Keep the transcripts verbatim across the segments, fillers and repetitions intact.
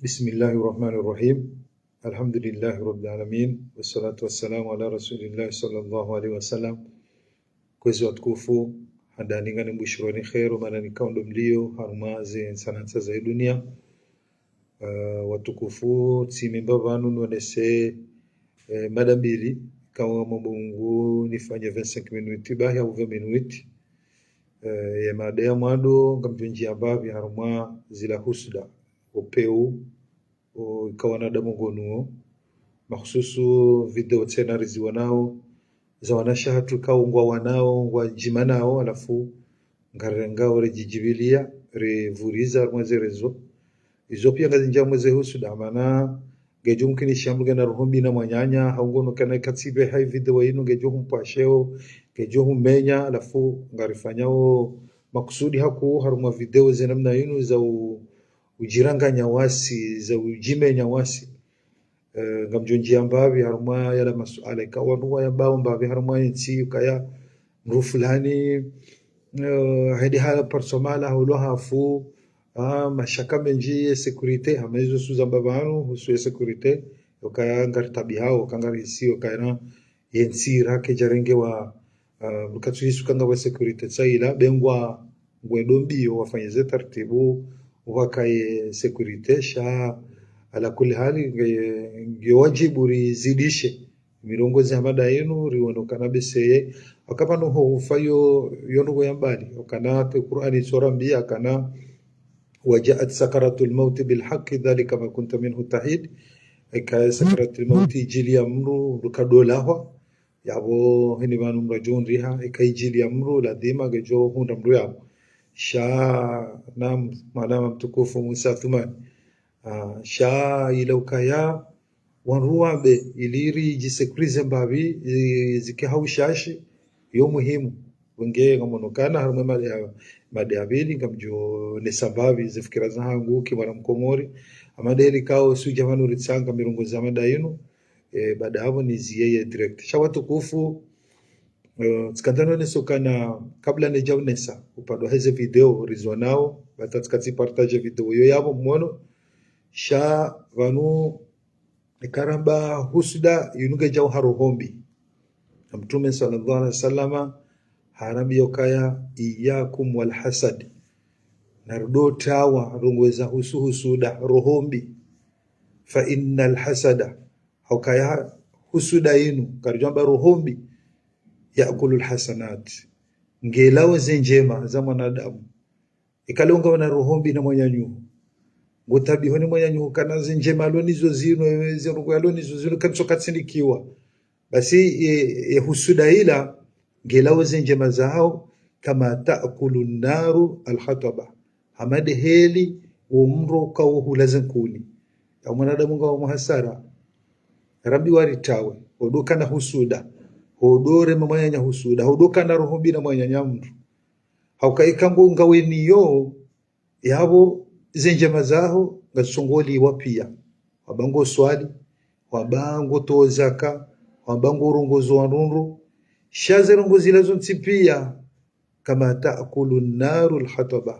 بسم الله الرحمن الرحيم. الحمد لله رب العالمين، والصلاة والسلام على رسول الله صلى الله عليه وسلم. Kwezi watukufu, handani nganimbushironi kheri, mana nikao ndo mlio harumwa ze ntsanantsa za dunia. Ah, watukufu, tsimimba pvanu nionese, eh, mada mbili, kawa mabungu nifanye vingt-cinq minutes, bahi au vingt minutes. Eh, ye mada ya mwando, ngamdjo ndjia mbapvi harumwa zila husuda, upeu, o, ikao wanadamu ngonuo, mahususu video tsena riziwanao, za wanashe hatru ikao ngwawanao, ngwadjimanao, halafu ngarirengao ridjidjibilia, rivuriza harumwa ze réseaux. Izo pia ngazindjia harumwa ze husuda, mana ngedjo mkinisha mdru ngena roho mbi na mwananya, hau ngono kana ikatsi pveha i video inu, ngedjo humpvasheo, ngedjo humenya, halafu ngarifanyao makusudi hakuu harumwa video ze namna inu za u-, udjiranganya wasi, za udjimenya wasi. Eh, ngamdjo ndjia mbapvi harumwa yala masuala ikao wandru wayambao mbapvi harumwa yentsi, ukaya mdru fulani, eh, hende hala parisa mahala haulo hafu, ah, mashaka mendji ye sécurité, hama izo suzamba pvanu, husu ye sécurité, ukaya ngaritabihao, uka ngarihisi, ukaya na yentsi rake djarengewa, ah, mdru katsuhisi uka ngapvo sécurité tsi ila, be ngwa, ngwendo mbio wafanye ze taratibu, wakaye sécurité, sha, ala kulli hali, nge, nge wadjibu rizidishe mirongozi hama nda inu, rione ukana beseye. Hauka pvanu ho ufa yo, yo ndrongoo ya mbali. Ukana te Qur'ani isorambia, ukana وجاءت سكرة الموت بالحق ذلك ما كنت منه تحيد. Eka sakaratul mauti idjilia mdru, mdru kadolahwa. Yapvo hini pvanu mdru adjo ndriha, eka idjilia mdru, lazima ngedjo hundra mdru yapvo. Sha na m-, mwanama mtukufu Musa Athumani. Ah, sha ila ukaya, wandru wambe, ili ridjisécurisé mbapvi, i-, zike ha ushashi, yo muhimu. Wenge ngamono ukana, harumwa mada ya, mada ya pvili, ngamdjo nesa mbapvi, ze fikira zahangu, ki mwana mkomori. Hama nde heli ikao, sudja pvanu ritsanga mirongozi hama nda inu, eh, baada hapvo nizie ye direct. Sha watukufu, eh, tsikandza nonese ukana, kabla nidja unesa, upande wa heze video, riziwanao, bata tsikatsi partage video yo yapvo mwono. Sha pvanu, ikaramba husuda inu ngedjao ha roho mbi. Na Mtrume swallallahu alaihi wasallama harambia ukaya, إياكم والحسد. Narido tawa ndrongoo za husu husuda, roho mbi. فإن الحسد. Haukaya husuda inu, karidjo amba roho mbi, يأكل الحسنات. Ngelao ze ndjema za mwanadamu. Ikale ngawe na roho mbi na mwananyaho. Ngutabiho ni mwananyaho ukana ze ndjema alo nizo zinu, ze ndrongoo alo nizo zinu, kanitso katsindikiwa. Basi, ye, ye husuda ila, ngelao ze ndjema zaho, كما تأكل النار الحطب. Hama nde heli, wo mdro ukao hula ze nkuni. Ya mwanadamu ngawe muhasara. Rambi waritawe, hodo kana husuda, hodo rema mwananya husuda, hodo kana roho mbi na mwananya mdru. Hauka ika ngo ngawe niyo, yapvo ze ndjema zaho, ngazisongoliwa pia. Hwamba ngo swali, hwamba ngo towa zaka, hwamba ngo rongozo wandru. Sha ze ndrongoo zila zontsi pia, كما تأكل النار الحطب.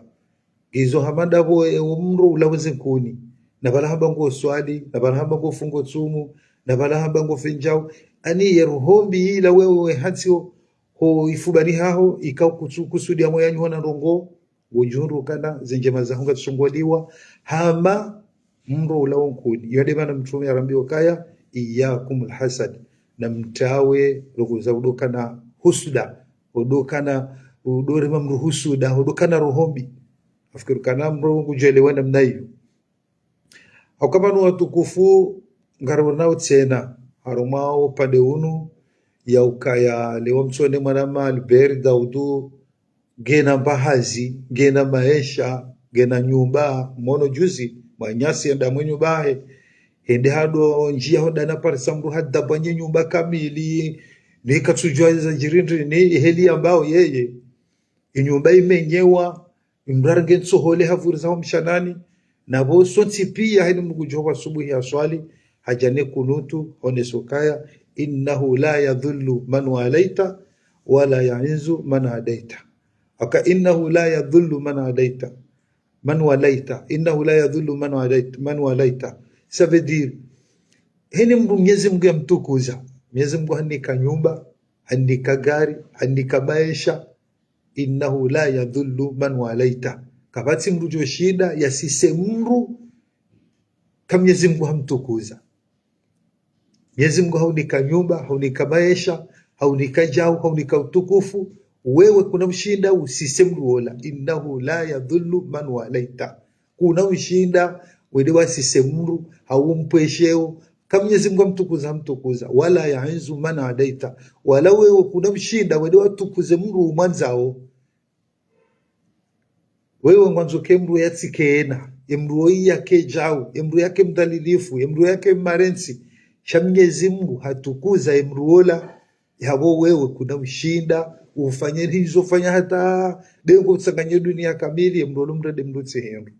Ngizo hama ndapvo ewo mdro ulao ze nkuni. Na pvala hamba ngo swali, na pvala hamba ngo fungo tsumu, na pvala hamba ngo fenjao. Ani ye roho mbi ila wewe hantsi ho, ho ifubani haho, ikao kutsu-, kusudia mwananyaho na ndrongoo, ngodjo hundra ukana ze ndjema zaho ngazisongoliwa. Hama mdro ulao nkuni. Iyo nde mana Mtrume harambia ukaya, إياكم والحسد. Na mtawe ndrongoo za udo kana husuda, udo kana, udo rema mdru husuda, udo kana roho mbi. Nafikiri ukana mdru ngudjo elewa namna iyo. Hauka pvanu watukufu, ngarionao tsena, harumwa upande unu, ya ukaya leo mtsone mwanama Albert Daudu, ngena mbahazi, ngena maesha, ngena nyumba, mwono juzi, mwananyasi yenda mwe nyumba yahe, hende hado ndjia hodana parisa mdru hadabwa nye nyumba kamili, ni katsudjua zadjiri ndrini, ni heli yambao yeye. Inyumba imenyewa, imdru arenge ntsohole havuriza ho mshanani, na pvo sontsi pia heni mdru kudjo pva subuhi haswali, hadja ne kunutu, honesa ukaya, إنه لا يذل من واليت، ولا يعز من عاديت. Haka إنه لا يذل من عاديت. من واليت، إنه لا يذل من واليت، من واليت. Ça veut dire, heni mndru Mnyezi Mungu yamtukuza. Mnyezi Mungu hanika nyumba, hanika gari, hanika maesha. إنه لا يذل من واليت. Kapvatsi mndru djoshinda yasise mndru ka Mnyezi Mungu hamtukuza. Mnyezi Mungu haunika nyumba, haunika maesha, haunika djau, haunika utukufu. Wewe kuna ushinda usise mndru ola. إنه لا يذل من واليت. Kuna ushinda wende wasise mndru, hau umpvesheo. Ka Mnyezi Mungu hamtukuza, hamtukuza. ولا يعز من عاديت. Wala wewe kuna ushinda wende watukuze mndru umwandzao. Wewe ngwandzo ke mndru yatsike ena, emndru oyi yake djau, emndru yake mdhalilifu, emndru yake mmarentsi. Sha Mnyezi Mungu hatukuza emndru ola, yapvo wewe kuna ushinda ufanye hizo fanya hata dengo utsanganye dunia kamili, emndru ola mndru nde mndru tsi hindru.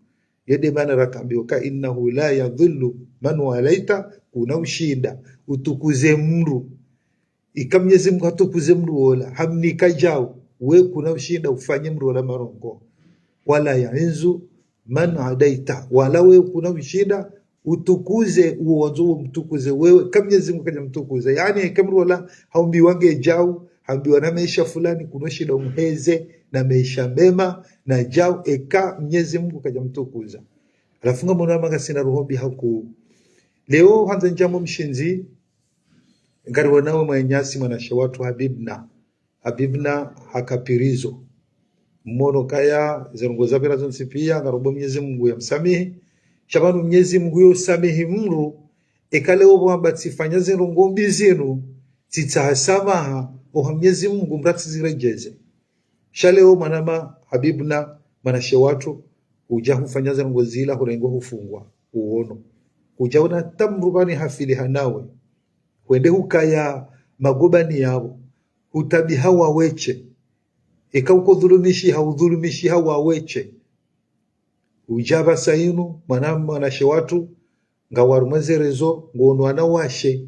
Yende mana rakambiwa ka إنه لا يذل من واليت, kuna ushinda utukuze mndru. Ika Mnyezi Mungu hatukuze mndru ola, hamnika djau, we kuna ushinda ufanye mndru ola marongo. ولا يعز من عاديت. Wala we kuna ushinda utukuze uwo wandzo umtukuze wewe, ka Mnyezi Mungu kaja mtukuze. Yaani, eka mndru ola haumbiwa nge djau, haumbiwa na maesha fulani, kuna ushinda umheze na maesha mema, na djau, eka Mnyezi Mungu kaja mtukuza. Halafu ngamwono hama ngasina roho mbi hakuu. Leo handza ndjambo mshindzi, ngariwonao mwananyasi mwanashe watru Habibna. Habibna haka prison. Mwono kaya ze ndrongo zapvira zontsi pia, ngarombo Mnyezi Mungu yamsamihi. Sha pvanu Mnyezi Mungu yo usamihi mndru, eka leo pvo hamba tsifanya ze ndrongo mbi zinu, tsitsaha samaha, oha Mnyezi Mungu mndru atsiziredjeze. Sha leo mwanama Habibna, mwanashe watru, huja hufanya ze ndrongo zila, hurengwa hufungwa, uwono. Huja una tamrubani hafili hanawe. Hwende hukaya magobani yapvo, hutabiha waweshe. Eka uko dhulumishiha, udhulumishiha waweshe. Huja pvasa inu, mwana, mwanashe watru, ngawarumwa ze réseaux, ngono wanawashe,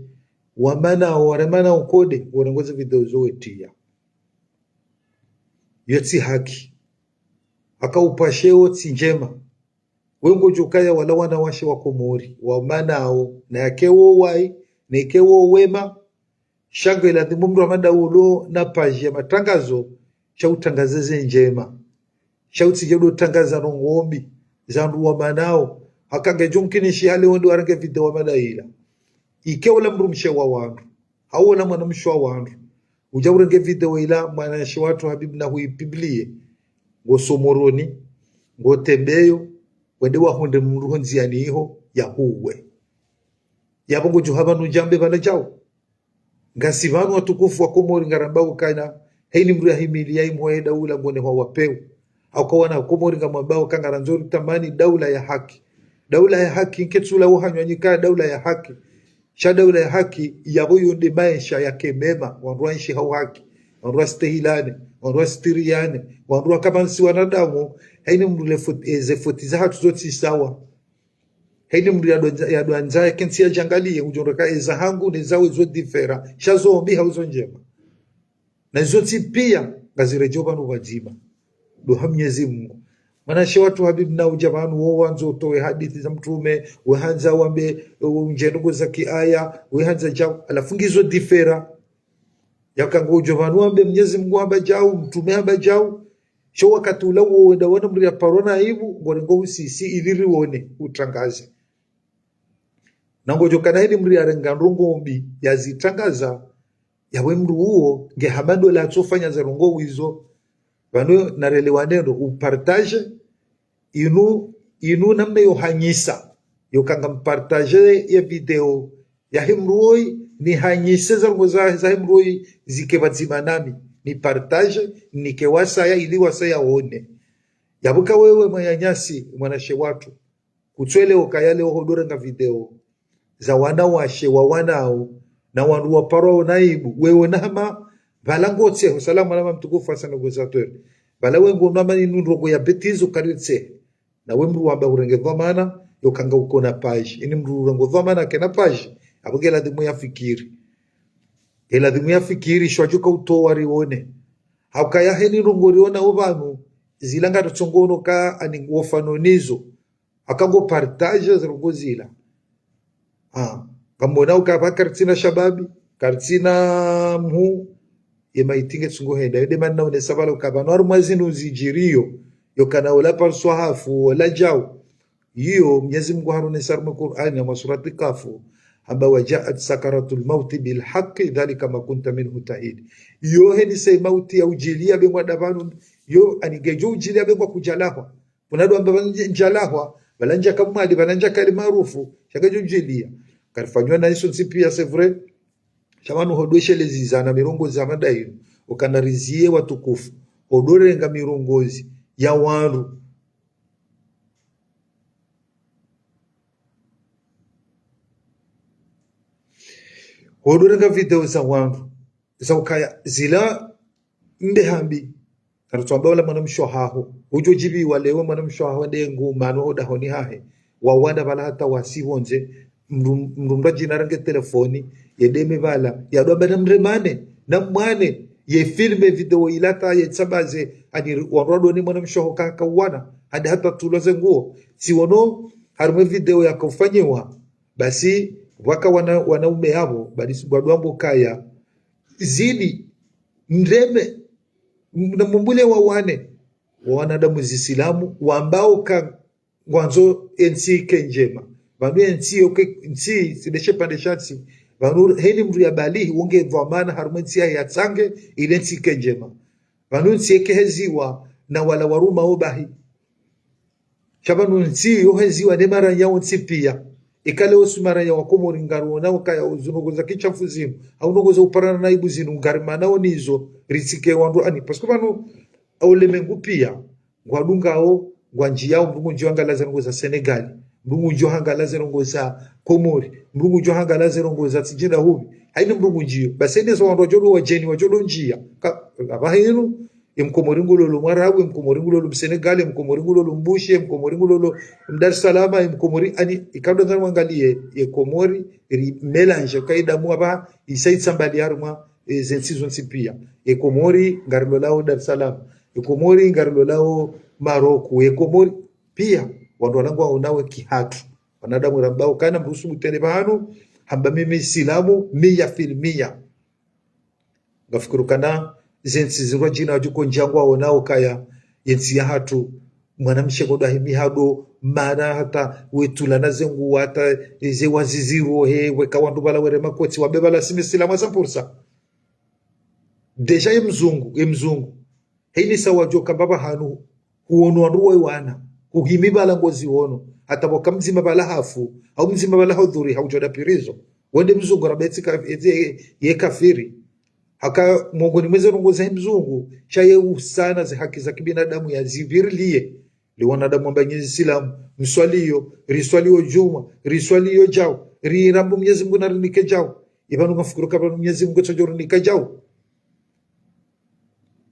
wamanao, waremanao kode, ngorengo ze video zo wetria. Yo tsi haki. Haka upvasheo tsi ndjema. We ngodjo kaya wala wanawashe wa Komori, wamanao, na yake wo wayi, na yake wo wema, sha nge ladhimu mndru hama ndawe ulo na page ya matrangazo, sha utrangaze ze ndjema. Sha utsidje ndo trangaza ndrongo mbi, za wandru wamanao. Haka ngedjo mkinishiha leo wende warenge video wamana ila. Ike ola mdrumshe wa wandru, hau ola mwanamshe wa wandru, uja urenge video ila mwanashe watru Habibna huipublie, ngo Somoroni, ngo Tembeyo, wende wahundre mndru ho ndziani iho, yahuwe. Yapvo ngodjo hamba nudjambe pvala djau. Ngasi pvanu watukufu wa Komori ngarambao kana, heni mndru yahimiliya imhohe daula ngone hwa wapeu. Hauka wana Komori ngamwambao ka ngarandzo ritamani daula ya haki. Daula ya haki, nketsula wo hanywa nyika daula ya haki. Sha daula ya haki, yapvo yo nde maesha yake mema, wandru waenshi ha uhaki, wandru wastehilane, wandru wastiriyane, wandru wakamansi wanadamu, heni mndru le foti, eze foti zahatru zontsi sawa. Heni mndru yadwandza, yadwandza yake ntsi yajangaliye, ujo ndroka eza hangu ne zawe zo différent. Sha zo mbi hau zo ndjema. Na zontsi pia, ngaziredjeo pvanu pvadzima. Ndo ha Mnyezi Mungu. Mwanashe watru Habibna uja pvanu wo wandzo utowe hadisi za mtrume, we handza wambe, e, unje ndrongo za kiaya, we handza djau, halafu ngizo différent. Yaka ngodjo pvanu wambe Mnyezi Mungu hamba djau, mtrume hamba djau, sho wakati ula wo wenda wana mndru yaparwa na aibu, ngorengo usisi ili riwone, utrangaze. Na ngodjo kana heni mndru yarenga ndrongo mbi, yazitrangaza, yawe mndru uwo, nge hama ndo latsofanya ze ndrongo wizo. Pvanu narelewane ndo, upartage, inu, inu namna yo hanyisa. Yo ka ngampartage ye video yahe mndru woyi, nihanyise ze ndrongo za, zahe mndru woyi, zike pvadzima nami. Nipartage, nike wasaya, ili wasaya wone. Yapvo ka wewe mwananyasi, mwanashe watru, kutswele okaya leo hodorenga video za wanawashe wawanao, na wandru waparwao na aibu, wewe na hama, pvala ngotseho, salamu alaikum mtukufu Hassan Gozatwere. Pvala we ngono hama inu ndrongo ya bêtise ukari tsehe. Na we mndru wamba urenge dhwamana, yo ka nga uko na page. Heni mndru urengo dhwamana kena page. Yapvo nge ladhimu yafikiri. Nge ladhimu yafikiri, sho ajo ka utowa riwone. Haukaya heni ndrongo riona opvanu, zila ngaritsoona ka ani ngwafano nizo. Aka ngo partage ze ndrongoo zila. Ah, ngamwona uka pvanu karitsina shababi, karitsina mhuu, ye maiti nge tsungo henda. Yo nde mana naonesa pvala uka pvanu harumwa zinu zidjiriyo, yo kana ola paro swahafu, ola djau. Iyo, Mnyezi Mungu haronesa harumwa Qur'ani, harumwa surati Kafu, hamba: "وجاءت سكرة الموت بالحق ذلك ما كنت منه تحيد." Yo henisa ye mauti ya udjiliya be ngwada pvanu, yo ani ngedjo udjiliya be ngwa kudjalahwa. Kuna ndo amba pvanu ndje-, ndjalahwa, pvala ndjaka mwadi, pvala ndjaka li maarufu, sha ngedjo udjiliya. Karifanywa na iso ntsi piya, c'est vrai. Sha pvanu hodweshelezi zana mirongozi ya mada inu, ukana riziye watukufu, hodwerenga mirongozi ya wandru. Hodwerenga video za wandru, za ukaya zila mbe hambi. Karitswamba ola mwanamshe wahaho. Udjo djibiwa leo mwanamshe wahaho nde ngu mano ho dahoni hahe. Wawana pvala hata wasi pvondze. Mndru, mndru mndru adjina renge telefoni. Ye deme pvala. Ya ndo amba namremane. Namwane. Ye filme video ila hata ye tsambaze. Ani wandru wadone mwanamshe wahaho ka, kawana. Hadi hata tulwa ze nguo. Tsi wono harumwa video yaka ufanyiwa. Basi, waka wana, wanaume yapvo. Basi, ngwadwambo kaya. Zidi. Mreme. Na mumbule wawane, wa wanadamu zisilamu, wambao ka ngwandzo entsi ike ndjema. Pvanu entsi yoke, ntsi, tsi nde she pvandre sha ntsi. Pvanu heni mndru ya balihi, wo nge dhwamana harumwa entsi ya, ya tsange, ile ntsi ike ndjema. Pvanu ntsi yeke heziwa, na wala warumwa wo bahi. Sha pvanu ntsi yo heziwa ne maranya wontsi piya. Ika leo si maranya wa Komori ngariwonao kaya zinu ndrongoo za kishafu zinu. Au ndrongoo za uparana na aibu zinu ngarimanao nizo ritsike wandru ani. Parce que pvanu, au lemengu piya. Ngwadungao, ngwandjiyao, mndru ngudjo hangala ze ndrongoo za Senegali. Mndru ngudjo hangala ze ndrongoo za Komori. Mndru ngudjo hangala ze ndrongoo za tsidjinda hupvi. Haina mndru ngudjiyo. Basi ene zo wandru wadjo ndo wadjeni, wadjo ndo ndjiya. Ka, apvaha inu, ye Mkomori ngulolo Mwarabu, ye Mkomori ngulolo Msenegali, ye Mkomori ngulolo Mbushi, ye Mkomori ngulolo Mdar es Salaam, ye Mkomori ani, ika ndo ngani wangaliye, ye Komori, ri mélange, kaida mwapva, isa itsa mbali harumwa, e, ze ntsi zontsi piya. Ye Komori, ngarilolao Dar es Salaam. Ye Komori, ngarilolao Maroko. Ye Komori, piya, wandru wanangwa unawe kihatru. Wanadamu rambao kana mrusu mutene pvanu, hamba mimi silamu, mia fil mia. Ngafikiri kana ze ntsi zirwa djina wadjuko ndjangwa wonao kaya, ye ntsi yahatru, mwanamshe kodo ahimi hado, mana hata wetula na ze nguo, hata ze wazizi rohe, weka wandru pvala were makoti, wabe pvala si misilamu à cent pour cent. Déjà ye mzungu, ye mzungu. Heni sa wadjo kamba pvahanu, huono wandru wayiwana, huhimi pvala ngozi wono, hata pvoka mdzima pvala hafu, au mdzima pvala hudhuri, haudjo da prison. Wende mzungu ramba etsi ka-, etsi ye kafiri. Haka mongoni mwa ze ndrongoo za mzungu, sha ye usana ze haki za kibinadamu ya zipviriliye. Li wanadamu wamba nyi zisilamu, mswaliyo, riswaliyo djumwa, riswaliyo djau, rirambo Mnyezi Mungu narinike djau. Ipvanu ngafikiri ka pvanu Mnyezi Mungu tsodjo rinika djau.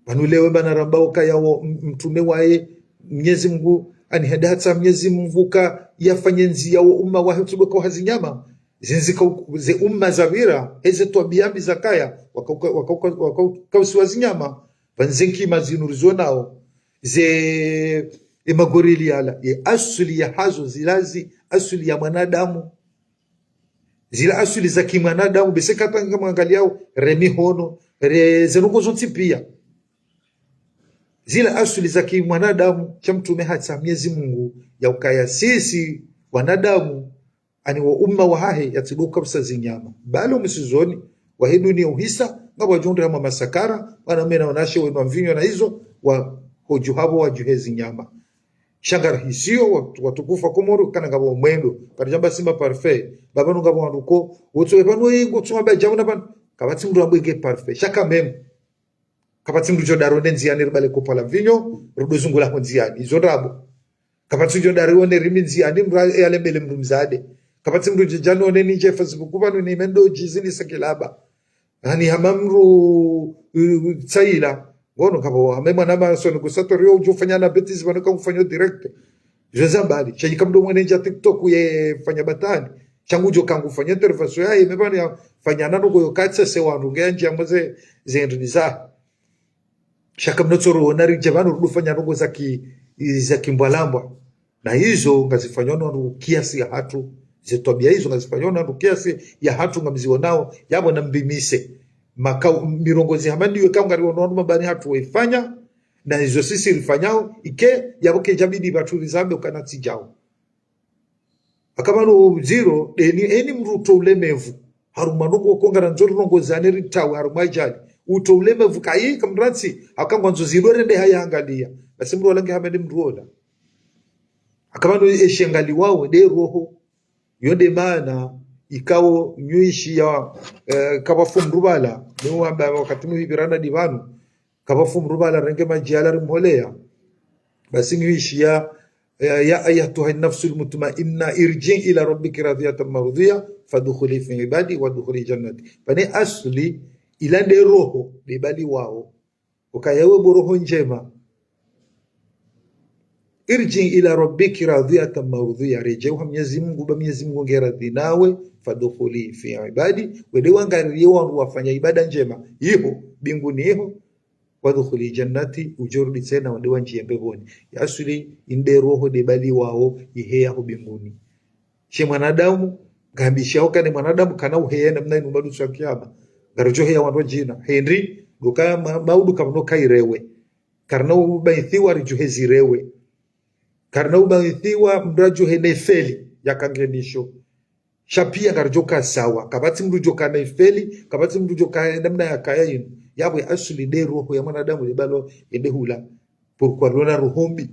Pvanu lewo mana rambao kaya wo m-, mtrume waye, Mnyezi Mungu, ani hada hatsa Mnyezi Mungu ka yafanye ndziya wo umma wahe utsudoka hazi nyama. Zinzi ka u-, ze umma zapvira, heze twabiya mbi zakaya, waka-, waka-, waka-, waka-, wakausiwa zinyama, pvanu ze nkima zinu rizonao, ze, ye magorili yala, ye asuli yahazo zilazi, asuli ya mwanadamu. Zila asuli za kimwanadamu, bese katanga mwangaliyao, re mihono, re ze ndrongoo zontsi piya. Zila asuli za kimwanadamu, sha mtrume hatsaha Mnyezi Mungu, ya ukaya sisi, wanadamu, ani wo umma wahahe, yatsidokausa zinyama. Balo msizoni, wahe duniya uhisa, ngapvo wadjo hundre hama masakara, wanaume na wanawashe wenu wa mvinyo na izo, wa hodju hapvo wadjuhe zinyama. Sha ngarihisiyo watu-, watukufu wa Komori, kana ngapvo mwendo. Karidjamba si ma parfait. Ba pvanu ngapvo wandru ko, wotso, e pvanu ye ngo tsuma ba djau na pvanu. Kapvatsi mndru ambwe nge parfait. Sha quand même. Kapvatsi mndru djo daro ne ndziyani ribale kopo la mvinyo, rudo zungula ho ndziyani. Izo ndrabo. Kapvatsi djo daro ne rimi ndziyani, mndru ya lembele mndru mdzadze. Kapvatsi mndru djo djano ne nidje Facebook, pvanu ni mendo djizini sakilaba. Ani hama mndru, uh, tsayila. Ngono kapvo, hama mwana ma soni kusatori yo udjo fanya na bêtise, pvanu ka ufanya direct. Djo zambali. Sha yika mndru mwene ndja TikTok ye fanya batwali. Sha ngudjo kangufanya intervention yahe, me pvanu yafanya nano koyo katsa se wandru, nge yandjiya mwa ze, ze ndrini za. Sha kamna tsoro ona ridja pvanu rudufanya ndrongo za ki, za kimbwalambwa. Na izo ngazifanywa na wandru kiasi ya hatru, ze twabia izo ngazifanywa na wandru kiasi ya hatru ngamzionao, yapvo nambimise. Maka mirongozi hama ndiyo ikao ngariono wandru mabani hatru waifanya, na izo sisi rifanyao, ike, yapvo kedjabidi pvatsu rizambe ukana tsi djao. Aka pvanu udziro, deni, eni mndru uto ulemevu. Harumwa ndrongo ko ngarandzo rirongozane ritawe, harumwa ajali. Uto ulemevu kayi, kamrantsi, aka ngwandzo zidore nde haya angalia. Basi mndru ola nge hama nde mndru ola. Aka pvanu eshe angaliwao, nde roho. Yo nde maana, ikao nyuishi ya, eh, kapvafu mndru pvala, niwamba wakati muhipvirana ndi pvanu, kapvafu mndru pvala renge madji yala rimholeya. Basi nyuishi ya, ya, يا أيتها النفس المطمئنة ارجعي إلى ربك راضية مرضية فادخلي في عبادي وادخلي جنتي. Pvane asli, ila nde roho, nde baliwao. Ukaya we bo roho ndjema. ارجعي إلى ربك راضية مرضية. Redjei ha Mnyezi Mungu, ba Mnyezi Mungu nge radhi nawe. فادخلي في عبادي. Wende wangariye wandru wafanya ibada ndjema. Iho, mbinguni iho. وادخلي جنتي, udjo rudi tsena wende wandjiye mbepvoni. Ya asli, inde roho nde baliwao, iheya ho mbinguni. She mwanadamu, ngambishao ukana mwanadamu kana uheya namna inu madutsu ya kiyama. Ngaridjo heya wandru wadjina. Hindri, duka ma-, maudu kamno kairewe. Karina ubaithiwa ridjo hezirewe. Karina ubaithiwa mndru adjo hene feli, yaka ngenisho. Sha piya ngaridjo ka sawa. Kapvatsi mndru djo kana ifeli, kapvatsi mndru djo ka namna yakaya inu. Yapvo asli nde roho ya mwanadamu nde balo yende hula. Pourquoi lona roho mbi?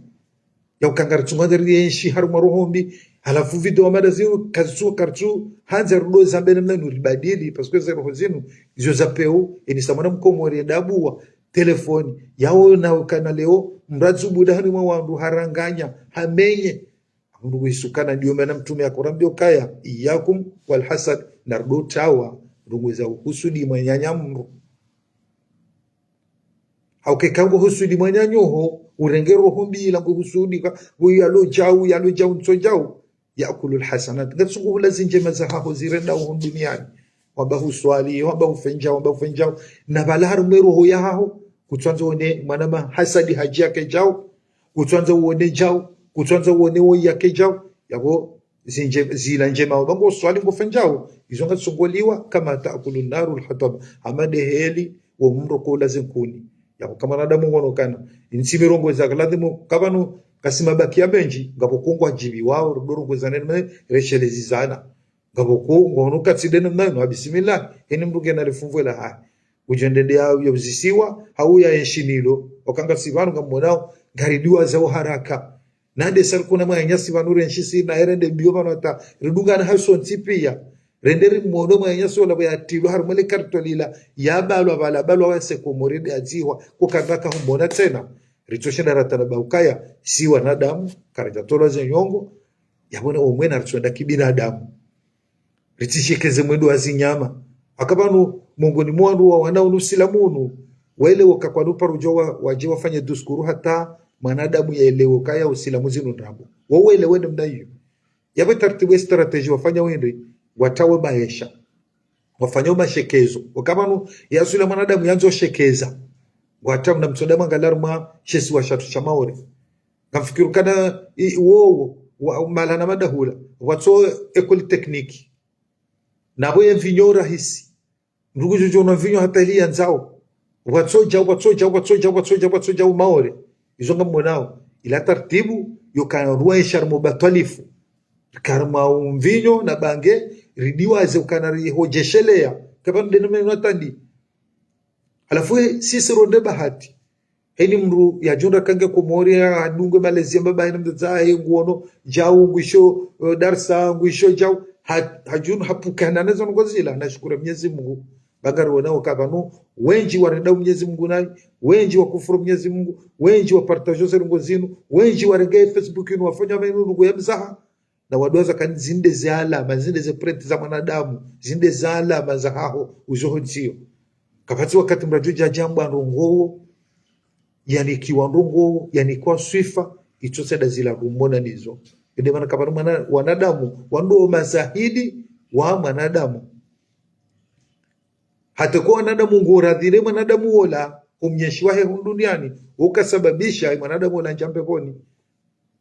Ya uka ngaritsunga ndari yenshi harumwa roho mbi. Halafu video wa mada zinu, kazitsu, karitsu, handza rudo zambe namna inu ribadili, parce que ze roho zinu, izo za peu, eni sa mwana mkomori yende abuwa, telefoni, yaona ukana leo, mradzu buda harumwa wandru haranganya, hamenye. Mndru kuhisukana ndiyo mana mtrume yakorambia ukaya, إياكم والحسد, na rudo tawa, ndrongo za uhusudi mwananya mndru. Hauka eka ngo husudi mwananyaho, urenge roho mbi ila ngo husudi ka, uyu yalo djau, yalo djau, ntso djau. يأكل الحسنات. Ngatsungu hula zindjema zahaho zirendao hunu duniani. Wamba huswali, wamba hufanya djau, wamba hufanya djau. Na pvala harumwa roho yahaho, kutsandza uone mwana mahasadi hadji yake djau, kutsandza uone djau, kutsandza uone woyi yake djau. Yapvo zindje-, zila ndjema, wamba ngo swali ngo fanya djau, izo ngatsungu liwa, كما تأكل النار الحطب. Hama nde heli, wo mndru kola zinkuni. Yapvo eka mwanadamu ngono kana. Intsi mirongozi ya kaladhimu, kapvanu, kasi mabaki ya mendji, ngapvo kungwa djibiwao, rudo rongozane mwe, reshelezizana. Ngapvo kungwa ono katsi nde namna inu, bismillah, heni mndru ngena lifumvu la hahe. Udjo ndende ya, ya uzisiwa, hau ya enshi nilo, oka ngasi pvanu ngamonao, ngaridiwa zao haraka. Nande sarikuna mwananyasi pvanu renshi si na erende mbio pvanu hata ridungana hasontsi piya. Rende rimono mwananyasi ola pvo yatilwa harumwa le kartoni lila yabalwa pvala balwa wase Komori nde adzihwa kukaraka humona tsena. Ritsoshinda ratanabaha ukaya si wanadamu, karidja tolwa ze nyongo, yapvo ne omwena ritsonda kibinadamu. Ritsishekeze mwendo wa zinyama. Aka pvanu, mongoni mwa wandru wa wana unu usilamu unu, wele woka kwanu parudjo wa, wadje wafanye duskuru hata mwanadamu yaelewe ukaya usilamu zinu ndrabo. Wo wele wende mda iyo. Yapvo taratibu ya stratégie wafanya wende, watawe maesha. Wafanya umashekezo. Aka pvanu, ya asli ya mwanadamu yandzo shekeza. Watamu na mtsoda mwangalia harumwa she isiwa shatru sha Maore. Ngamfikiri ukana i-, wowo, wa, malana madahula, watso école technique. Napvo ye mvinyo rahisi. Mndru kudjo djo nwa mvinyo hata ili yandzao. Watso djau, watso djau, watso djau, watso djau, watso djau Maore. Izo ngamonao. Ila taratibu, yo kana ruwa esha harumwa ubatwalifu. Harumwa umvinyo na bange, ridiwaze ukana rihodjeshelea. Kapvanu nde namna inu hata ndi. Halafu, eh, sisi ronde bahati. Heni mndru yadjo ndra kange Komori yadungwe malezi ya mbaba yena mdzadze yahe nguono djau ngwisho, eh, darsa ngwisho djau. Ha-, hadjunu hapvukana nezo ndrongo zila, nashukuru Mnyezi Mungu. Ba ngariwonao uka pvanu, wendji warendao Mnyezi Mungu nayi, wendji wakufuru Mnyezi Mungu, wendji wapartadjo ze ndrongo zinu, wendji warenge Facebook inu wafanya menu ndrongo ya mzaha. Na waduwaza kani zinde ze alama, zinde ze prenti za mwanadamu, zinde ze alama zahaho, uzo hontsiyo. Kapvatsi wakati mradjo dja djambwa ndrongo, yanikiwa ndrongo, yanikiwa swifa, itso tsenda zila rumona nizo. Ende mana kapvanu mwana, wanadamu, wandru mazahidi wa mwanadamu. Hata ko wanadamu ngo radhi ne mwanadamu wola, umnyeshi wahe hunu duniani, ukasababisha mwanadamu ola ndja mbepvoni.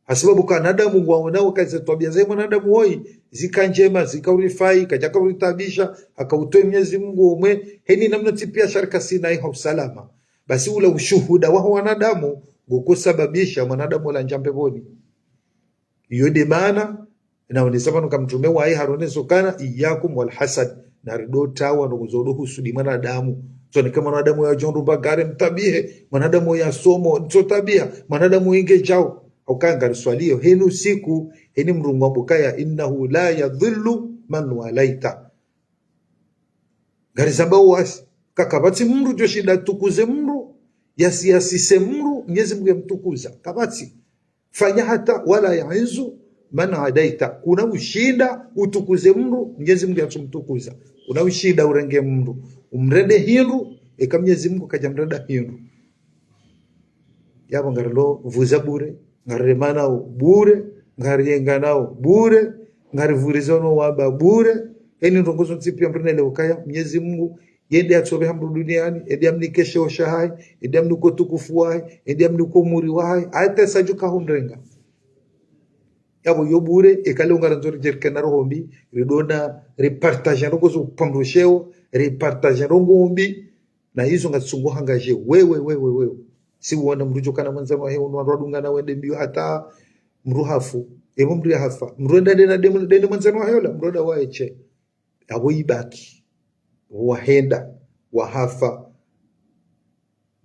Hasibabu ka wanadamu ngwaonao ka ze twabiya za mwanadamu woyi, zika ndjema, zika urifai, kadjaka uritaabisha, haka utowe Mnyezi Mungu umwe, heni namna tsi piya sha rika sina iha usalama. Basi ula ushuhuda waho wanadamu, ngukusababisha mwanadamu ola ndja mbepvoni. Iyo nde maana, naonesa pvanu ka mtrume waye haronesa ukana, "Iyyakum wal hasad." Narido tawa no kuzodo husudi mwanadamu. Tsoneke mwanadamu yadjo ndrumba gari mtabihe, mwanadamu yasomo, ntso tabiha, mwanadamu inge djao. Hauka ngariswaliyo, heni usiku, heni mdru ngwambo kaya, "Innahu la yadhillu man walaita." Ngarizamba wasi, ka kapvatsi mdru djo shinda tukuze mdru, yasi, yasise mdru, Mnyezi Mungu yamtukuza. Kapvatsi. Fanya hata wala yu'izzu man adaita. Kuna ushinda utukuze mdru, Mnyezi Mungu yatsumtukuza. Kuna ushinda urenge mdru, umrende hindru, eka Mnyezi Mungu kadja mrenda hindru. Yapvo ngarilo vuza bure, ngariremanao bure, ngariyenganao bure, ngarivurizo no wamba bure. Heni ndrongo zontsi piya mdru nele ukaya, Mnyezi Mungu, yende atsopveha mdru duniani, yende amnike sheo shahahe, yende amnike utukufu wahe, yende amnike umuri wahe, hata sadjuka hundrenga. Yapvo yo bure, eka leo ngarandzo ridjerikana roho mbi, ridona, ripartaje ndrongo zo upvandru sheo, ripartaje ndrongo mbi, na izo ngazitsungu hangaje, wewe, wewe, wewe. Si uona mdru djo kana mwandzani wahe unu wandru wadungana wende mbiyo hata mdru hafu, emo mdru yahafa. Mdru enda ndena demu, dende mwandzani wahe ola, mdru oda waeshe. Yapvo ibaki. Wahenda, wahafa.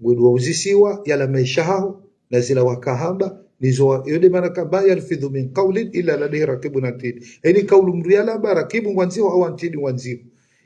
Ngwendo wauzisiwa, yala maesha haho, na zila wakahamba, nizo wa, yo nde maana ka, "Ma yalfidhu min qawlin illa ladayhi raqibun atid." Heni kaulu mdru yalamba rakibu ngwandziho au atidi ngwandziho.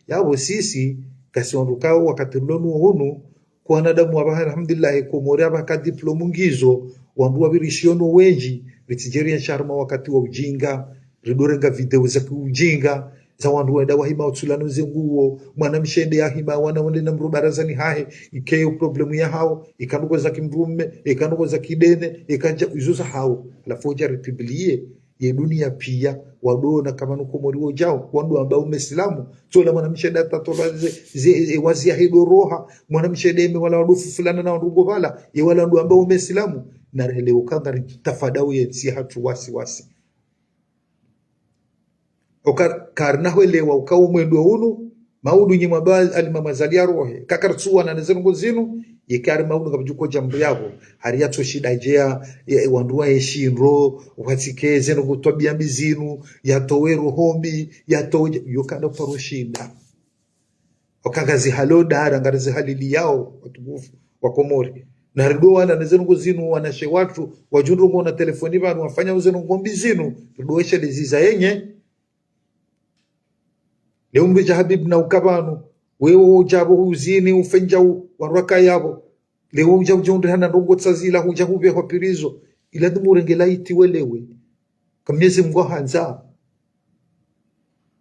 Yapvo sisi, kasi wandru kao wakati mlonu hunu, kwa wanadamu wapvaha, alhamdulillah, Komori apvaha ka diplôme ngizo, wandru wapvirishiyo no wendji, ritsidjeriya sharma wakati wa ujinga, ridorenga video za kiujinga, za wandru wenda wahima utsulano ze nguo, mwanamshe nde yahima wana wende na mdru barazani hahe, ikeyo problème yahao, ika ndrongo za kimdrume, ika ndrongo za kidene, ika ndja, izo zahao. Halafu udja ripublie, ye duniya piya, wadona kama nuko mori wodjao, wandru wamba ume silamu, tsola mwanamshe nda tatolwa ze, ze, e, wazi yahe doroha, mwanamshe nde eme wala wandru fufulana na wandru ngopvala, ye wala wandru wamba ume silamu, na relewo ka ngaritafadao ye ntsi yahatru wasi wasi. Oka, karina hwelewa, uka umwendo unu, maudu nyi mwamba alimama Azali yarohe. Kakaritsuwana ne ze ndrongo zinu, yeka ari maudu ngapvadjuko djambo yapvo. Hari yatso shinda djeya, ye, wandru waeshi ndro, watsike ze ndrongo twabiya mbi zinu, yatowe roho mbi, yatowe, yo kanda uparo shinda. Oka ngazi halo dara, ngarizi haliliyao, watukufu, wa Komori. Na ridowana ne ze ndrongo zinu, wanashe watru, wadjo ndrongo na telefoni pvanu, wafanya ze ndrongo mbi zinu, ridoeshe leziza yenye. Leo mdru dja habibu na uka pvanu, wewe udja pvo huzini, ufenja u, wandru waka yapvo. Leo udja udja undrihana ndrongo tsazila, hudja hupvehwa pvirizo. Ila ndumurenge laiti welewe. Ka Mnyezi Mungu handza.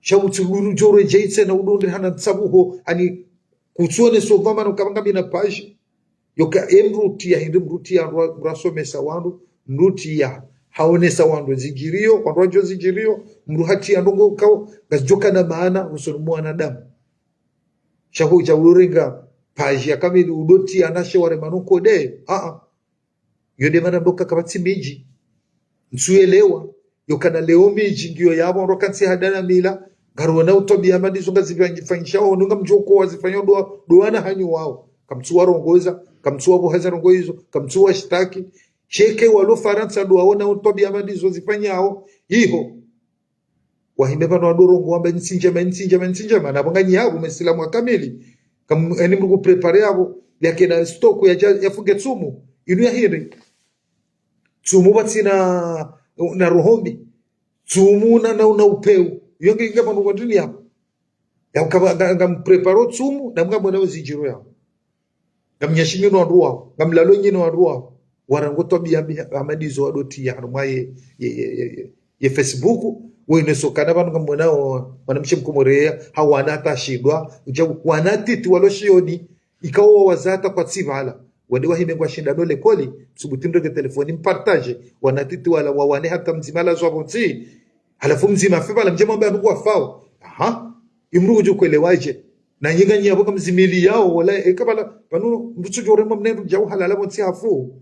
Sha utsi lulu djore djeitse na udondrihana ntsabuho, ani kutsuone so pvamana ukapvanga mina paji. Yoka emdru tiya hindri mdru tiya mdru, mdru asomesa wandru, mdru tiya haonesa wandru zidjiriyo, wandru wadjo zidjiriyo, mdru hatiya ndrongo kao, ngazidjoka na maana, usoni mwa wanadamu. Sha hudja urenga paji ya kamili udotiya nashe ware manuko de, a-a. Yo nde maana mboka kapvatsi midji. Ntsuyelewa. Yo kana leo midji ngiyo yapvo ndo kantsi hadana mila. Ngarona utwabiya mbi ndizo ngazifanyishao, nunga mdjoko wazifanya ndo, ndo wana hanyu wao. Kamtsuwa rongoza, kamtsuwa pvoheza ndrongo izo, kamtsuwa shitaki. Sheke walo Farantsa ndo waona utwabiya mbi ndizo zifanyao. Iho. Wahime pvanu wadorongo wamba ntsi ndjema, ntsi ndjema, ntsi ndjema. Na pvo nganyi yapvo, mesilamu wa kamili. Kam, eni mdru kuprepare yapvo, yakena stock ya dja, yafuge tsumu. Inu ya hindri. Tsumu pvatsina na roho mbi. Tsumu na, na, na upeu. Yo nge, nge pvanu kwa ndrini yapvo. Ya mkaba, nga, ngampreparo tsumu, na mkaba na uzidjiro yapvo. Ngamnyeshi nyinu wandru wao, ngamlalo nyinu wandru wao. Warango twabiya mbi, mbi ndizo wadotiya harumwa ye, ye, ye, ye, ye, ye Facebook, wene sokana pvanu ngamwonao, mwanamshe mkomorea, hawana hata shindwa, udja, wana titi walo shioni, ikao wawazata kwatsi pvala. Wende wahime ngwashindano lekoli, subuti mrenge telefoni mpartaje, wana titi wala wawane hata mdzima lazwa pvontsi, halafu mdzima fe pvala mdje mwambe anu kwafao. Aha, imdru udjo kwelewaje. Na nyi nganyi yapvo kamzimili yawo, wala, eka pvala, pvanu, mndru tsudjo urema mnendru djau halala pvontsi hafu.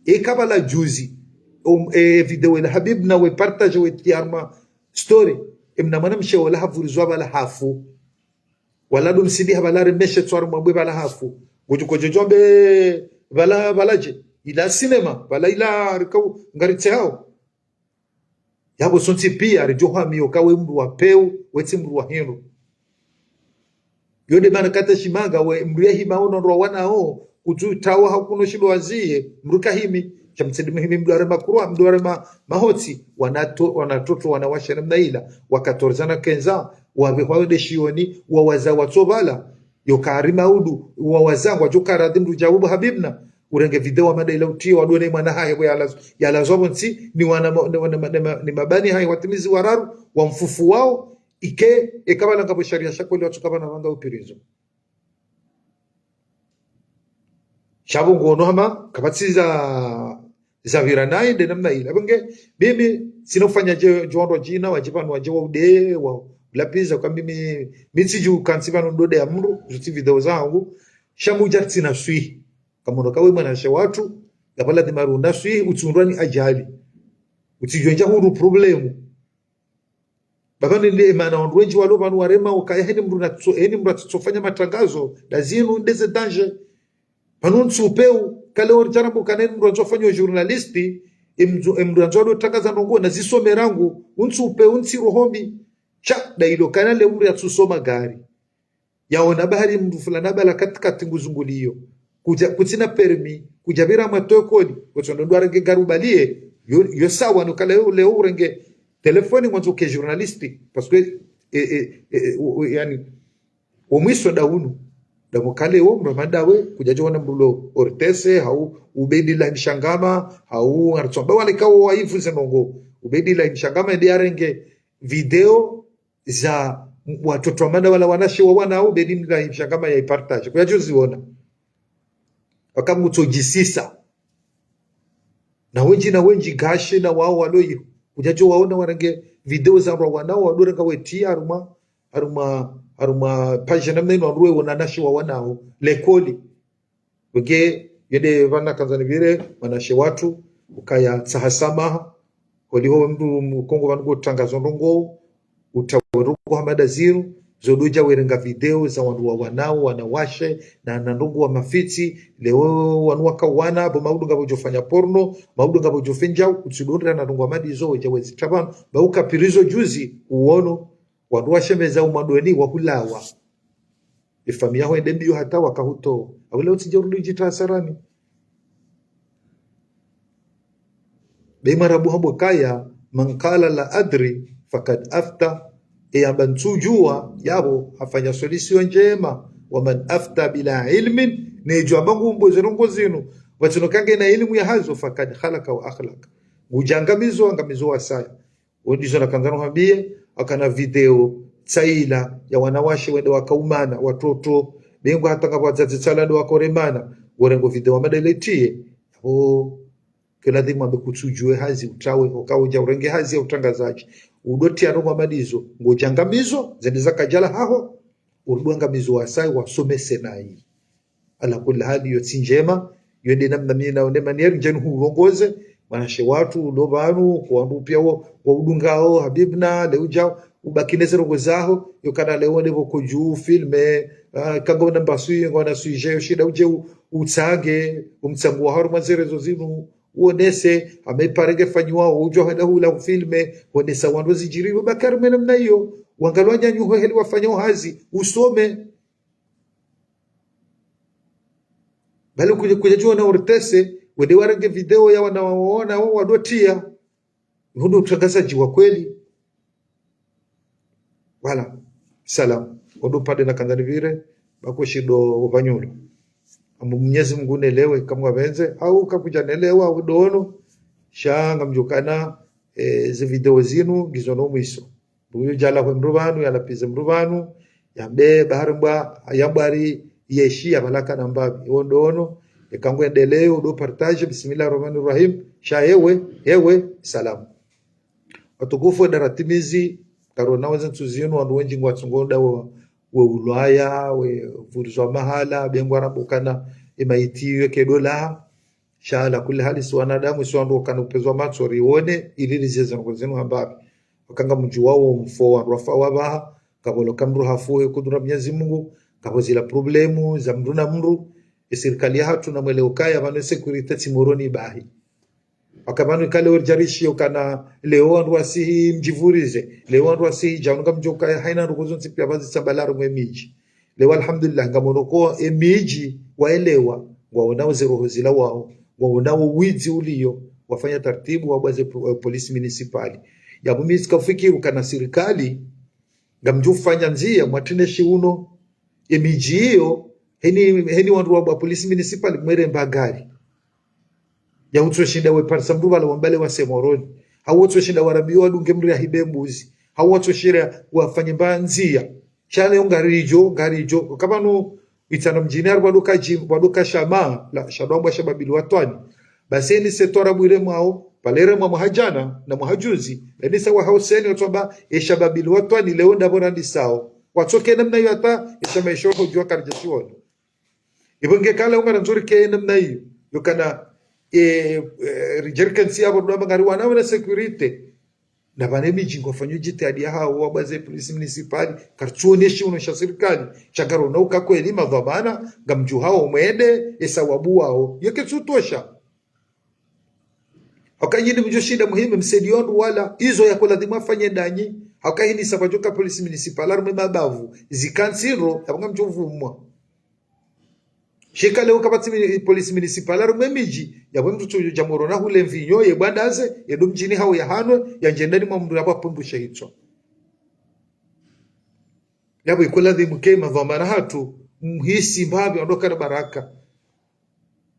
Eka pvala juzi, um, e, video ila Habib na we partage we tiarma story. Emna mwanamshe wala havurizwa pvala hafu. Wala ndo msidi ha pvala remeshe tswaru mabwe pvala hafu. Ngudjo kodjo djombe pvala, pvala dje. Ila sinema, pvala ila rikao, ngaritse hao. Yapvo sontsi pia ridjo hwambiwa ka we mndru wa peu, we tsi mndru wa hindru. Yo nde mana kata shimanga we mndru ya hima ono ndo wanao, kutsu tawa hakuno shindo waziye, mndru kahimi, sha mtsidi muhimi mndru arema kurwa, mndru arema mahotsi, wanato-, wanatoto wanawashe namna ila, wa quatorze na quinze ans, wapve hwa wende shioni, wawaza watso pvala, yo kari maudu, wawaza ngwadjo karadhi mndru djau bo Habib na, urenge video wa mada ila utie wadone mwana hahe bo yalaz-, yalazwa pvontsi, ni wana ma-, ni wana ma-, ni ma-, ni mabani hahe watimizi wararu, wa mfufu wao, ike, eka pvala ngapvo sharia sha kweli watsu kapvana pvanga upvirizo. Sha pvo ngono hama, kapvatsi za, za pvira naye, nde namna ila. Pvo nge, mimi, tsina ufanya dje, djo wandru djina, wadje pvanu wadje wa ude, wa ulapviza, ka mimi, mi tsidju kantsi pvanu ndode ya mndru, zutsi video zangu, sha mudja tsina swihi. Kamono ka we mwanashe watru, yapvo ladhima runa swihi, utsundrwa ni ajali. Utsidjo ndja huru problemu. Pvapvanu nde mana wandru wendji walo pvanu warema ukaya heni mndru natso, heni mndru atsofanya matrangazo, nda zinu nde ze danger. Pvanu ntsu upeu, kale ori djarambo kana heni mndru andzo fanya journaliste, emndru, emndru andzo alo tangaza ndrongo, na zisome rangu, untsu upeu, untsi roho mbi. Sha, nda ilo kana le mndru yatsusoma gari. Yaona bahari mndru fulani pvala katikati nguzunguliyo. Kudja, kutsina permis, kudja pvira mwa tokoli, kutsondo ndo arenge gari ubaliye, yo, yo sawa no kala yo leo urenge telefoni ngwandzo ke journaliste, parce que, e, e, e, e, o, o, yani, o mwiso nda unu, nda mukale wo, mndru madawe, kudja djo ona mndru lo, O R T C, hau, Ubeidillah Mshangama, hau, artsomba wale kawo waifu ze ndrongo, Ubeidillah Mshangama, ndi arenge video, za watoto wa mana wala wanashe wa wanao, bedi mla Mshangama ya ipartage. Kuyadjo ziona. Waka mutso djisisa. Na wendji, na wendji gashe na wao walo iyo. Kudjadjo waona warenge video za wa wanao, wadore nga wetia harumwa, harumwa, harumwa page namna inu wandru we wanashe wa wanao. Lekoli. Wenge, yende pvanu kandza nipvire, mwanashe watru, ukaya tsaha samaha, holiho mndru mkongo pvanu ngo tangazo ndrongo, utawe ndrongo hama nda zinu, zo ndo dja werenga video za wandru wa wanao, wanawashe, na, na ndrongo wa mafitsi, leo wanu waka wana, bo maudu ngapvo djo fanya porno, maudu ngapvo djo fenjau, utsudondra na ndrongo hama ndizo, wedja wezi tapvanu, ba uka pvirizo juzi, uono, wandru washemeza umandweni wa hulawa. Efamiya ho ende mbiyo hata wakahuto. Awula utsidja urudi djita hasarani. Be Mwarabu hambwa kaya, "Man qala la adri, fakad afta." Eyamba ntsudjua, yapvo, hafanya solution ndjema. "Wa man afta bila ilmin," nedjo amba ngumbo ze ndrongo zinu. Watsino kange na ilmu ya hazo, "fakad halaka wa ahlak." Ngudja angamizo, angamizo wasaya. Wo ndizo nakandza nuhambiye, akana video tsaila ya wanawashe wende wakaumana, watoto, bengo hata ngapvo wadzadze tsala ndo wakoremana, ngorengo video wamada iletiye. Yapvo, ke ladhimu ambe kutsudjue hazi utawe, uka udja urenge hazi ya utrangazadji. Udotia ndrongo hama ndizo, ngodja angamizo, zende zaka djala haho, urudi wangamizo wasaya, wasomese nayi. Ala kulli hali, yo tsi ndjema, yo nde namna mi naone manière ndjeni hurongoze, mwanashe watru, ulo pvanu, kwa wandru pia wo, wa udungao, Habib na, leo udjao, ubaki ne ze ndrongo zaho, yo kana leo nde pvo kodju filme, ah, kanga una mbaswi, nga una sujet, yo shinda udje u-, utsange, umtsangu wa harumwa ze réseaux zinu, uonese, hama ipare nge fanyiwa, udjua hwenda hula ufilme, uonesa wandru zidjiri, ubaki harumwa namna iyo, wangalwa nyanyu ho heli wafanya hazi, usome. Bali kudja, kudja djona O R T C, wende warenge video ya wana wa, wa, wana wa, wadotia. Hundo utrangazadji wa kweli. Voilà. Salam. Ondo pvande nakandza nipvire, bako shindo upvanyulo. Ambu Mwenyezi Mungu nelewe, kamwa pvendze, au kakudja nelewa, udono, sha ngamdjokana, eh, ze video zinu, ngizo no mwiso. Uyo djala hwe mndru pvanu, yalapvize mndru pvanu, yambe bahari mbwa, yambwari yeshi ya pvalaka na mbapvi. Iwo ndo ono, eka ngwendeleyo, udo partage, bismillahir rahmanir rahim, sha ewe, ewe, salam. Watukufu wenda ratimizi, karona weze ntsu zinu, wandru wendji ngwatsungo ndawo, we ulwaya, we vurizwa mahala, bengwa rambukana, emaiti yo kedola. Sha ala kulli hali si wanadamu, si wandru wakana upvezwa matso rione, ili rizeze ndrongo zinu hambapvi. Waka ngamdjuwao mfo wandru wafa wapvaha, ngapvo loka mndru hafu he kudura Mwenyezi Mungu, ngapvo zila problemu za mndru na mndru, e sirikali yahatru namwelewe ukaya pvanu e sécurité tsi Moroni bahi. Waka pvanu ikale weridjarishi ukana leo wandru wasihi mdjivurize, leo wandru wasihi djaunu ngamdjo ukaya haina ndrongo zontsi pia pvazi tsambala harumwa emidji. Leo alhamdulillah, ngamono ko emidji waelewa, ngwaonao ze roho zilawao, ngwaonao widzi uliyo, wafanya taratibu wabwaze po-, eh, police municipale. Yapvo mi tsika ufikiri ukana sirikali, ngamdjo ufanya ndzia, mwatrineshi uno, emidji iyo, heni, heni wandru wabwa police municipale, mwere mba gari. Ya utso shinda we parisa mndru pvala wambale wase Moroni. Hau utso shinda warambiwa wadunge mndru yahibe mbuzi. Hau utso shinda wafanye mba ndzia. Sha leo ngaridjo, ngaridjo. Waka pvanu itsana mdjini hari pvwaduka dji-, pvwaduka shama, la, shadwambwa Shabab al-Watwan. Basi eni setora bwire mwao, pvalere mwa mwaha djana, na mwaha juzi. Beni sa waha useni watsamba, e Shabab al-Watwan, leo ndapvo randisao. Watsoke namna iyo hata, e shama isho hudjuwa karidja shiwono. Ipvo ngekala ungara ndzuri ke namna iyo. Yokana, e, e, ridjerike ntsi yapvo rudwamba ngari wana wana sécurité. Na pvane midji ngwafanyo jitihadi yahawo wabwaze police municipale. Karitsuoneshi uno sha sirikali. Sha ngarono uka kweli madhwamana, ngamdjuhao mwende, esawabu wao. Yeke tsutosha. Hauka nyinyi mdjo shinda muhime msedi wandru wala. Izo yako ladhimu afanye ndanyi. Hauka hini sa pvadjoka police municipale harumwa emabavu. Zika ntsindro, yapvo ngamdjo vumwa. Sha ika leo kapvatsi mi-, police municipale harumwa emidji, yapvo mndru tsu dja Moroni hule mvinyo, ye bwandaze, ye ndo mdjini hau yahanwe, yandje ndani mwa mndru yapvo apundushe hitswa. Yapvo iko ladhimu ke madhwamana hatru, muhisi mbapvi wandru wakana baraka.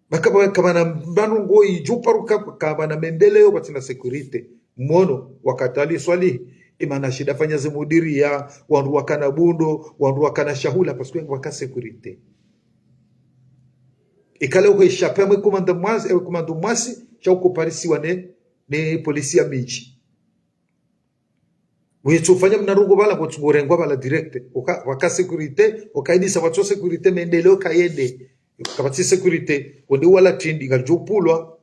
Maka pva-, kapvana mbano ngo idjo paruka, kapvana mendeleo pvatsina sécurité. Mono, wakati Ali Swalihi, imana shinda fanya ze mudiriya, wandru wakana bundo, wandru wakana shahula, parce que waka sécurité. Ikale uko ishape mwe commandant mwasi, e commandant mwasi, sha uko parisiwa ne, ne police ya midji. Wetsu fanya mna ndrongo pvala, ngotsu ngorengwa pvala direct. Oka, waka sécurité, oka idisa watso sécurité, mendeleo kayende. Kapvatsi sécurité, wende wala tindi, ngadjo pulwa.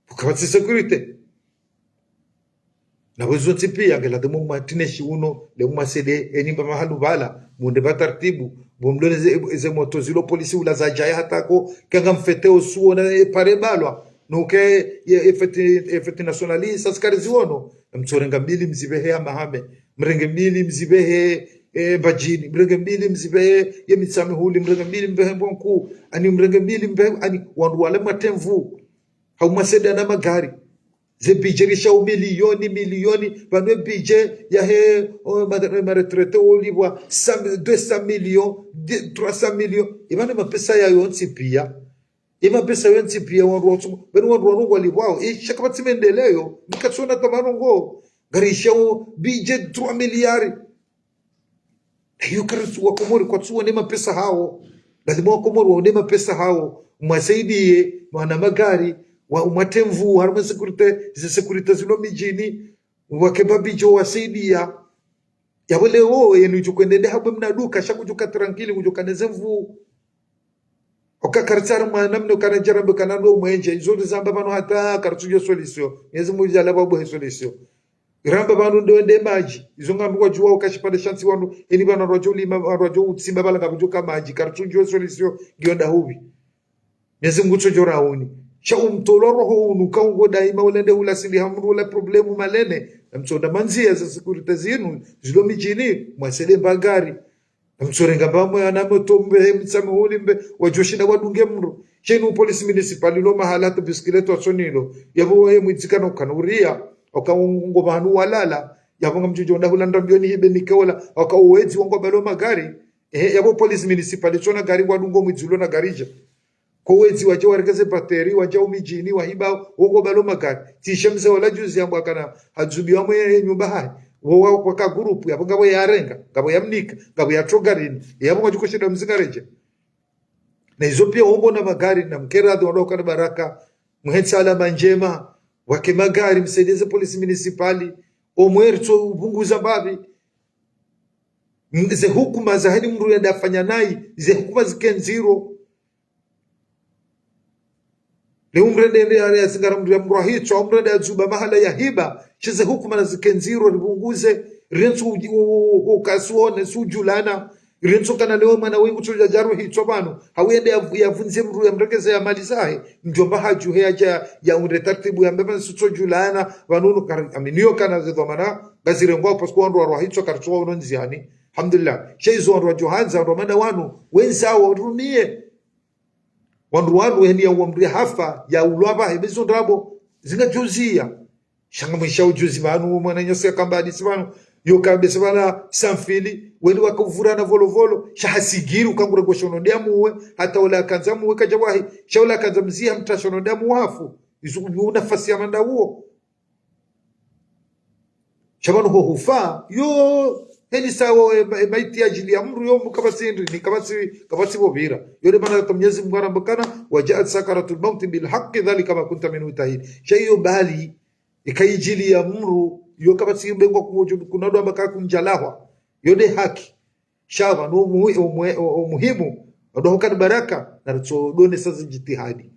Kapvatsi sécurité. Na pvo zontsi pia, ngeladhimu mwatrineshi uno, le mwasede, enyi mba mahalu pvala, munde pva taratibu, bo mlone ze, ze moto zilo police ula zadjaya hata ko, kanga mfete osuona, e, pare balwa, nuke, ye, e fête, e fête nationale, sa askari ziwono, mtsorenga mbili mzipvehe ya Mahame, mrenge mbili mzipvehe, e, Mbadjini, mrenge mbili mzipvehe, ye Mitsamihuli, mrenge mbili mpvehe Mbwankuu, ani mrenge mbili mpvehe, ani wandru wale mwatemvu, hau mwasede na magari. Ze budget rishao milioni, milioni, pvanu budget yahe, o, ma, ma retraité olipvwa, cent, deux cents millions, de, trois cents millions. Ipvanu mapesa yayo yontsi pia. Imapesa yontsi pia, wandru watsu, pvanu wandru wanu ngwalipvwao. E, sha kapvatsi mendeleo, mkatsona tamano ngo. Ngarishao budget trois milliards. Iyo karitsu Wakomori kwatsu wone mapesa hawo. Lazima Wakomori wawone mapesa hawo. Mwasaidiye, mwana magari, wa, mwatemvu, harumwa sécurité, ze sécurité zilo midjini, wake babidjo wasaidiya. Yapvo leo, yenu djukwendende habwe mna duka, sha kudjuka tranquille, kudjuka neze mvu. Oka karitsara mwana mne ukana djarambe kana ndo mwenje. Izo ndizamba pvanu hata karitsudjo solution. Mwenyezi Mungu djala pvapvo he solution. Iramba pvanu ndo nde madji. Izo ngambi kwadjuwa uka shipvandre shantsi wanu. Eni pvanu wadjo ulima, wadjo utsimba pvala ngapvudjo ka madji. Karitsudjo solution. Ngiyo nda hupvi. Mwenyezi Mungu tsodjo rauni. Sha umtolwa roho unu ka ungo daima ulende hula sindi hamuru hula problemu malene. Na mtsonda mandziya za sécurité zinu. Zilo midjini. Mwasede mbagari. Mtsorenga mbamwe aname tombe he Mitsamihuli mbe, wadjoshinda wadunge mndru. Shenu police municipale lo mahala hata bisikileti watsonilo. Yapvo waye mwidzi kana ukana uria, waka ungo pvanu walala. Yapvo ngamdjodjo nda hula ndrambioni hibe nikeola, waka uwedzi wango pvalo magari. Ehe, yapvo police municipale tsona gari wadungo mwidzi ulo na gari dja. Ko wedzi wadja warekeze bateri, wadja umidjini, wahiba, wongo pvalo magari. Tsi she mze ola juzi yambwa kana, hadzubiwa mwe nyumba hahe. Wo wa, waka groupe, yapvo ngapvo yarenga, ngapvo yamnika, ngapvo yatso garini, yapvo ngadjuko shinda mzinga redje. Na izo pia wongo na magari, na mkeradhi wandru wakana baraka, muhentsi alama ndjema, wake magari, msaidiye ze police municipale, omwe ritso upunguza mbapvi. Ze hukuma za heni mndru yende yafanya nayi, ze hukuma zike ndziro. Leo mndru yende yende yazingara mndru ya mndru ahitswa, mndru yende yadzuba mahala yahiba, she ze hukuma nazike ndziro, ripvunguze, rentsu uji-, u-, u-, u-, ukasuone, sudjulana, rentsu kana leo mwana wengu tso djadjaru hitswa pvanu, hau yende yavu-, yavundze mndru yamrengeze ye mali zahe, mdjomba hadjuhe yadja yaunde tartibu yambe pvanu sitsodjulana, pvanu unu kari-, aminiyo kana ze dhwamana, ngazirengwao, parce que wandru warwa hitswa karitsuwa uno ndziani. Alhamdulillah. She izo wandru wadjohandza, wandru wamana wanu, wendza warumiye. Wandru wanu heni ya wamri hafa, ya ulwa pvahe, be izo ndrabo, zingadjoziya. Sha ngamwisha udjuzi pvanu, mwananyasi yakamba hadisi pvanu, yo kambe se pvala Samfili, weli wakavurana volovolo, sha hasigiri ukangure ngoshono nde yamuwe, hata ula yakandza muwe kadjawahi, sha ula yakandza mziha mtashono nde yamuwe hafu. Izo uju nafasi ya manda uwo. Sha pvanu ho hufa, yo, heni sawo, e, e, maiti ya ajili ya mndru, yo, kapvatsi ndri, ni kapvatsi, kapvatsi pvopvira. Yo nde mana hata Mwenyezi Mungu haramba kana, "وجاءت سكرة الموت بالحق ذلك ما كنت منه تحيد." Sha iyo bali, ika ijili ya mndru, yo kapvatsi bengwa kungodjo, kunadwa mbaka kundjalahwa. Yo nde haki. Sha pvanu omu-, omu-, o-, omuhimu, ndo hukana baraka, naritso done sa ze jitihadi.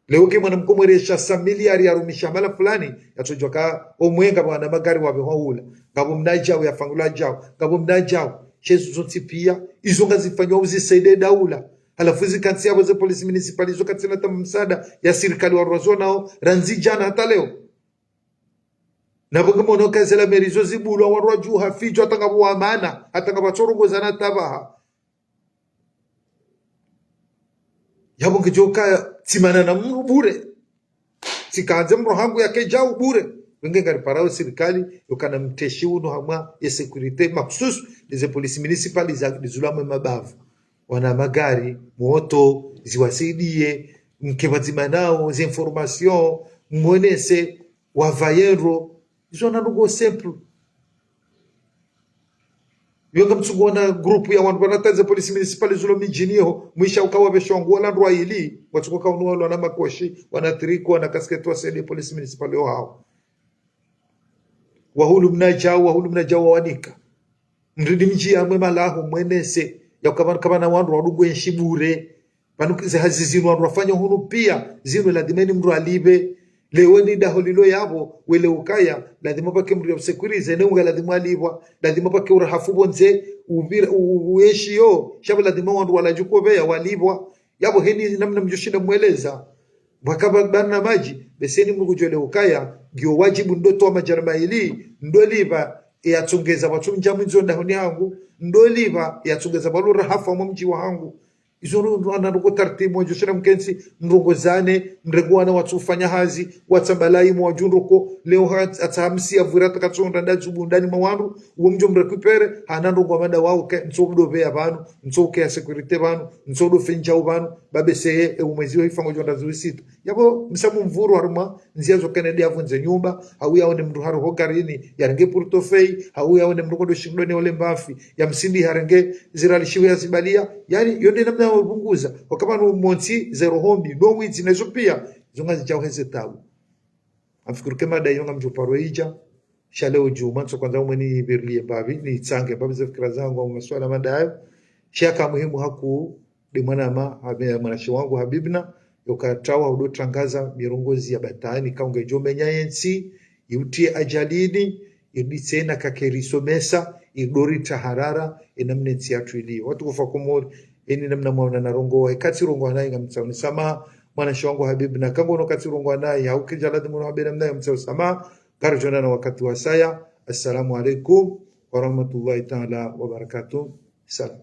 Leo ke mwana mkomori sha sa miliyari yarumisha mahala fulani, yatsodjuwa ka omwenga pvwana magari wapve hwa hula. Ngapvo mnadjau yafangula djau, ngapvo mnadjau. She izo zontsi pia, izo ngazifanywa uzisaide daula. Halafu zikantsi yapvo ze police municipale, izo katsina hata msaada ya sirikali warwazonao, randzi djana hata leo. Na pvo ngamwono ka ze la mairie zo zibulwa, wandru wadjuha fidjo, hata ngapvo wamana, hata ngapvo tsorongoza na tabaha. Yapvo ngedjo ka tsimana na mndru bure. Tsikandze mndru hangu yake djau bure. Wenge ngariparao sirikali, yokana mtreshi unu hamwa ye sécurité makhsusu, nde ze police municipale za, nde zula mwe mabavu. Wana magari, moto, ziwasaidiye, mke pvadzima nao, ze information, mwonese, wavaye ndro, izo na ndrongo simple. Yo ngamtsuona groupe ya wandru wanatadze police municipale zulo midjini ho, mwisha ukawa pveshongo, wala ndrwa ili, watsuko kaunu walwa na makoshi, wana tricot, wana casquette, wasaide police municipale yo hawo. Wahulu mnadjau, wahulu mnadjau wawanika. Mridi mdji yamwe malaho, mwenese, ya ukapvana, kapvana wandru wadungu enshi bure. Pvanu ze hazi zinu wandru wafanya hunu pia, zinu ladhima eni mndru alipve. Leo ni daho lilo yapvo, wele ukaya, ladhima pvake mndru ya usekurize, ne unga ladhima alipvwa, ladhima pvake urahafu pvondze, upvira, u-, u-, uenshi yo, sha pvo ladhima wandru waladjuko pveya walipvwa. Yapvo heni namna mdjoshinda mweleza. Pvwaka pva-, pvana madji, basi eni mndru kudjwele ukaya, ngiyo wadjibu ndo towa madjana mayili, ndo lipva, e yatsongeza pvatsu mdja mwindzo ndahoni hangu, ndo lipva, e yatsongeza pvalo rahafu hamwa mdji wa hangu. Izo ndo, ndo ana ndoko tartibu, mwadjoshinda mkentsi, mrongozane, mrenge wana watsu ufanya hazi, watsambalayi mwadjundroko, leo ha-, atsahamsi ya vwira takatsonda nda dzubu ndani mwa wandru, uwo mdjo mrekupere, hana ndrongo wa mada wao ke, ntso udo pveya pvanu, ntso ukeya sécurité pvanu, ntso udo fendjau pvanu, babe seye, e umwezi wa ifango djo nda zuwi sita. Yapvo, msamu mvuru harumwa, ndziya zo kene nde yavundze nyumba, hau yaone mndru hari ho garini, yarenge portefeuille, hau yaone mndru kodo shingoni ole mbafi, ya msindi harenge, ziralishiwe ya zibaliya, yani, yo nde namna ya upunguza, wakapvanu montsi, ze roho mbi, no widzi, na izo pia, zo ngazidjao heze tabu. Ngamfikiri ke mada iyo ngamdjo paro idja, sha leo djumwa, ntso kwandza umwe nipvirilie mbapvi, nitsange mbapvi ze fikira zangu, au maswala mada yayo, sha yaka muhimu hakuu, nde mwanama, habe-, mwanashe wangu Habibna, yoka trawa udo trangaza mirongozi ya batani, ka ungedjo menya yentsi, iutie ajalini, irditse na kakeri somesa, irdori taharara, enamna entsi yatru iliyo. Watukufu wa Komori, eni namna mwaona narongowa, ekatsi rongowa nayi ngamtsaho ni samaha, mwanashe wangu Habibna, ka ngono katsi rongowa nayi, hau kedja ladhimu no habe namna ngamtsaho samaha, ngaridjo onana wakati wasaya. Assalamu alaikum wa rahmatullahi ta'ala wa barakatuh. Salam.